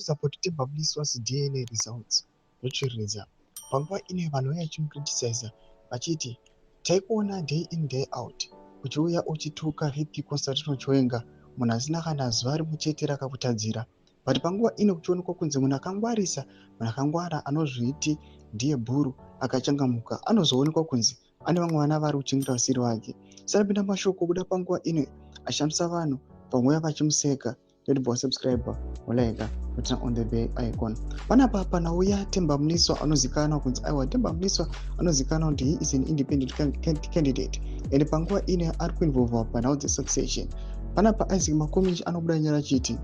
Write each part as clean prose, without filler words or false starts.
News about Temba Mliswa's DNA results yotsviridza. Panguva ino vanhu vaiva vachimucriticiza vachiti taikuona day in day out uchiuya uchituka VP Constantino Chiwenga, munhu asina kana zuva rimwe chete rakakutadzira, but panguva ino kuchionekwa kunzi munhu akangwarisa, munhu akangwara anozviti ndiye bhuru akachangamuka, anozoonekwa kunzi ane vamwe vana vari kuchengeta vasiri vake. Sarapinda mashoko kubuda panguva ino ashamisa vanhu, vamwe vachimuseka. Ndobva wasubscribe, wolike, woturn on the bell icon. Panapa panauya Temba Mliswa anozikanwa kunzi, aiwa, Temba Mliswa anozikanwa kuti he is an independent candidate and panguva ino ari kuinvolva panhau dzesuccession. Panapa Isaac Makomichi anobuda nyora achiti,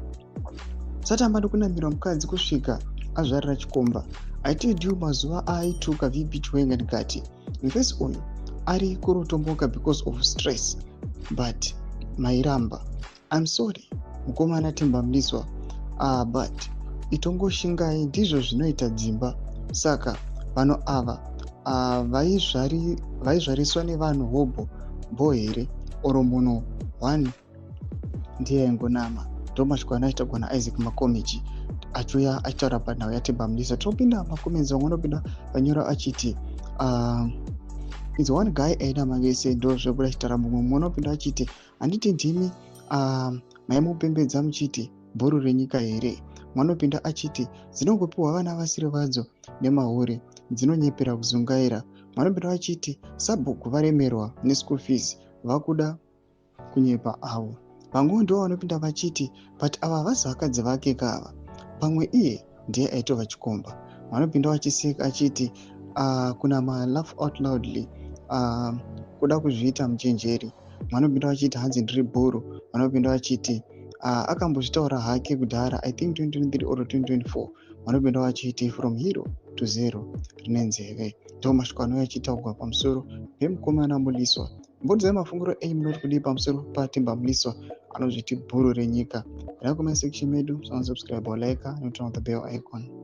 "Satamba ndokunamirwa mukadzi kusvika azvarira chikomba. I told you mazuva aaituka VP Chiwenga ndikati mufesi uyu ari kurotomboka because of stress, but mairamba. I'm sorry mukomana Temba Mliswa, but itongoshingai, ndizvo zvinoita dzimba. Saka vanhu ava vaizvariswa nevanhu hobho bho here or munhu one ndiye aingonama?" Ndo mashoko anoachitagwa naIsaac Makomichi achiuya achitaura panhau yaTemba Mliswa. Tinopinda macomments, vamwe vanopinda vanyora achiti, "It's one guy ainama vese." Ndo zvobuda achitaura. Mumwe unopinda achiti, "Handiti ndimi maimupembedza muchiti bhuru renyika here?" Mwanopinda achiti, "Dzinongopiwa vana vasiri vadzo nemahure, dzinonyepera kuzungaira." Mwanopinda achiti, "Sabhuku varemerwa neschool fees, vakuda kunyepa avo." Vamwewo ndo vanopinda vachiti, "But ava havasi vakadzi vake kava, pamwe iye ndiye aitova chikomba." Vanopinda vachiseka achiti, kuna malaugh out loudly, kuda kuzviita muchenjeri. Vanopinda vachiti, "Hanzi ndiri bhuru." Vanopinda vachiti, "Akambozvitaura hake kudhara, I think 2023 or 2024." Vanopinda vachiti, "From hero to zero rine nzeve." Ndo mashoko anouya achitaurwa pamusoro pemukomana Mliswa. Mbodzai mafungiro enyu, munoti kudii pamusoro paTemba Mliswa anozviti bhuru renyika? Enda comment section medu, subscribe, like, and turn on the bell icon.